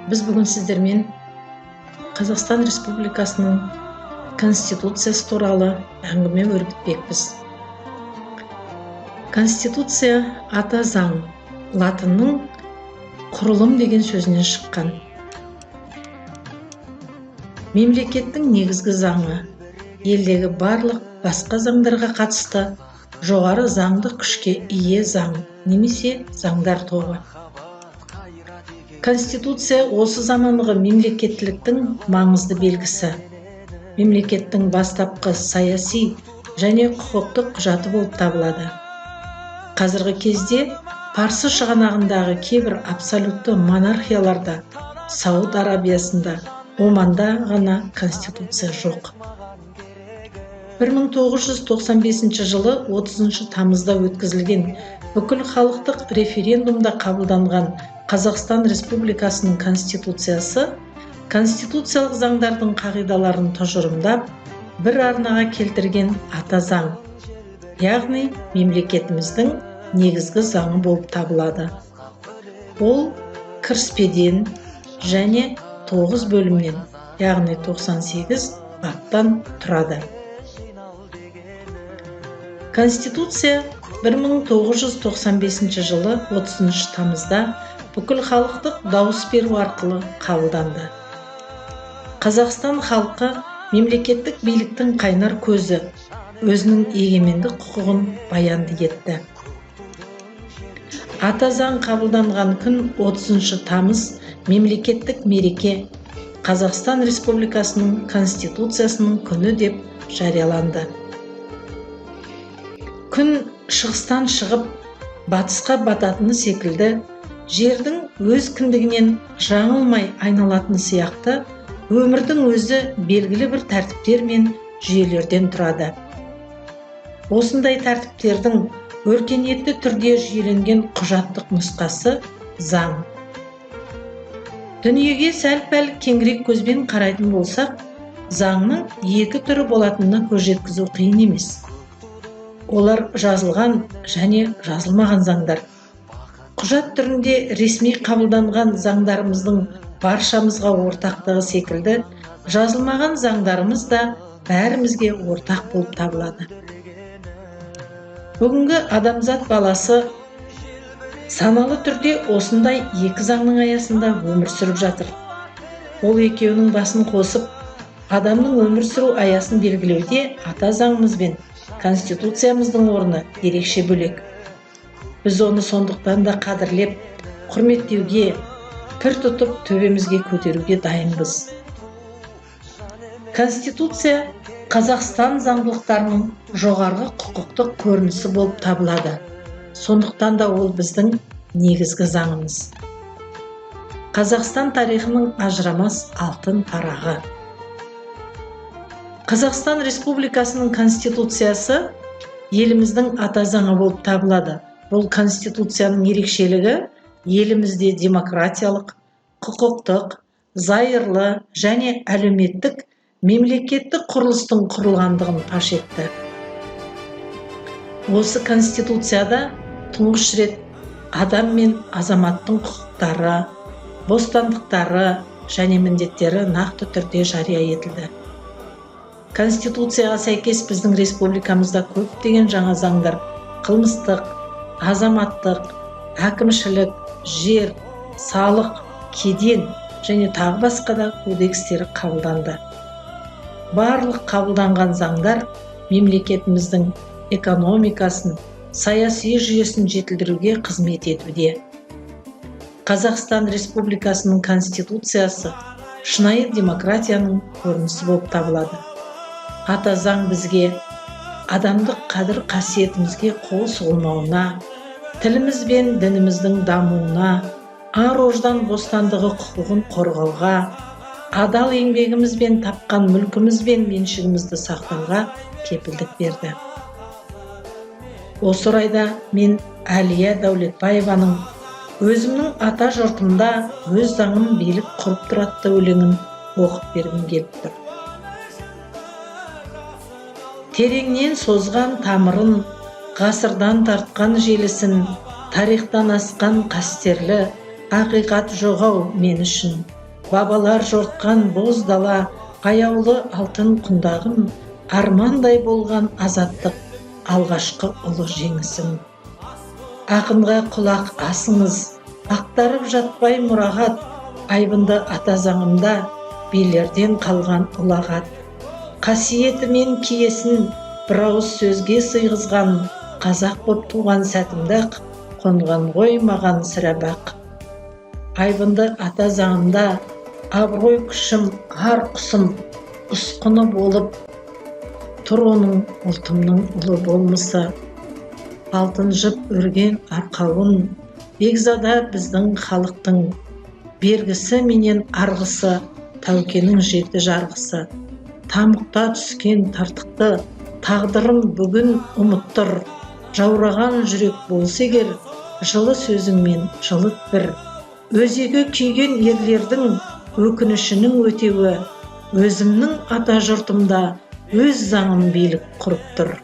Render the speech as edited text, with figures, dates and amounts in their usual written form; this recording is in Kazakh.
Біз бүгін сіздермен Қазақстан Республикасының Конституциясы туралы әңгіме өрбітпекпіз. Конституция – ата заң, латынның құрылым деген сөзінен шыққан. Мемлекеттің негізгі заңы, елдегі барлық басқа заңдарға қатысты жоғары заңдық күшке ие заң немесе заңдар тобы. Конституция – осы заманғы мемлекеттіліктің маңызды белгісі, мемлекеттің бастапқы саяси және құқықтық құжаты болып табылады. Қазіргі кезде Парсы шығанағындағы кейбір абсолютті монархияларда, Сауд Арабиясында, Оманда ғана конституция жоқ. 1995 жылы 30 тамызда өткізілген бүкілхалықтық референдумда қабылданған Қазақстан Республикасының Конституциясы конституциялық заңдардың қағидаларын тұжырымдап, бір арнаға келтірген ата заң, яғни мемлекетіміздің негізгі заңы болып табылады. Ол кіріспеден және 9 бөлімнен, яғни 98 баптан тұрады. Конституция 1995 жылы 30 тамызда бүкілхалықтық дауыс беру арқылы қабылданды. Қазақстан халқы, мемлекеттік биліктің қайнар көзі, өзінің егемендік құқығын баянды етті. Ата заң қабылданған күн, 30 тамыз, мемлекеттік мереке – Қазақстан Республикасының Конституциясының күні деп жарияланды. Күн шығыстан шығып, батысқа бататыны секілді, жердің өз кіндігінен жаңылмай айналатыны сияқты, өмірдің өзі белгілі бір тәртіптер мен жүйелерден тұрады. Осындай тәртіптердің өркениетті түрде жүйеленген құжаттық нұсқасы – заң. Дүниеге сәл пәл кеңірек көзбен қарайтын болсақ, заңның екі түрі болатынына көз жеткізу қиын емес. Олар – жазылған және жазылмаған заңдар. Құжат түрінде ресми қабылданған заңдарымыздың баршамызға ортақтығы секілді, жазылмаған заңдарымыз да бәрімізге ортақ болып табылады. Бүгінгі адамзат баласы саналы түрде осындай екі заңның аясында өмір сүріп жатыр. Ол екеуінің басын қосып, адамның өмір сүру аясын белгілеуде ата заңымыз бен Конституциямыздың орны ерекше бөлек. Біз оны сондықтан да қадірлеп, құрметтеуге, пір тұтып, төбемізге көтеруге дайынбыз. Конституция Қазақстан заңдылықтарының жоғарғы құқықтық көрінісі болып табылады. Сондықтан да ол біздің негізгі заңымыз, Қазақстан тарихының ажырамас алтын парағы. Қазақстан Республикасының Конституциясы еліміздің ата заңы болып табылады. Бұл Конституцияның ерекшелігі елімізде демократиялық, құқықтық, зайырлы және әлеуметтік мемлекеттік құрылыстың құрылғандығын паш етті. Осы Конституцияда тұңғыш рет адам мен азаматтың құқықтары, бостандықтары және міндеттері нақты түрде жария етілді. Конституцияға сәйкес біздің республикамызда көптеген жаңа заңдар – қылмыстық, азаматтық, әкімшілік, жер, салық, кеден және тағы басқа да кодекстері қабылданды. Барлық қабылданған заңдар мемлекетіміздің экономикасын, саяси жүйесін жетілдіруге қызмет етуде. Қазақстан Республикасының Конституциясы шынайы демократияның көрінісі болып табылады. Ата заң бізге адамдық қадір қасиетімізге қол сұғылмауына, тіліміз бен дініміздің дамуына, ар ождан бостандығы құқығын қорғауға, адал еңбегімізбен тапқан мүлкіміз бен меншігімізді сақтауға кепілдік берді. Осы орайда мен Әлия Дәулетбаеваның «Өзімнің ата жұртымда өз заңым билік құрып тұр» атты өлеңін оқып бергім келіп тұр. Тереңнен созған тамырын, ғасырдан тартқан желісін, тарихтан асқан қастерлі ақиқат жоқ-ау мен үшін. Бабалар жортқан боз дала, аяулы алтын құндағым, армандай болған азаттық, алғашқы ұлы жеңісім. Ақынға құлақ асыңыз, ақтарып жатпай мұрағат, айбынды ата заңымда билерден қалған ұлағат. Қасиеті мен киесін бір ауыз сөзге сыйғызған, қазақ боп туған сәтімде-ақ қонған ғой маған сірә бақ. Айбынды ата заңымда абырой күшім, ар құсым, ұсқыны болып тұр оның ұлтымның ұлы болмысы. Алтын жіп өрген арқауын бекзада біздің халықтың, бергісі менен арғысы Тәукенің жеті жарғысы. Тамұқта түскен тыртықты тағдырым бүгін ұмыттыр, жаураған жүрек болса егер, жылы сөзіңмен жылыт бір. Өзегі күйген ерлердің өкінішінің өтеуі, өзімнің ата жұртымда өз заңым билік құрып тұр.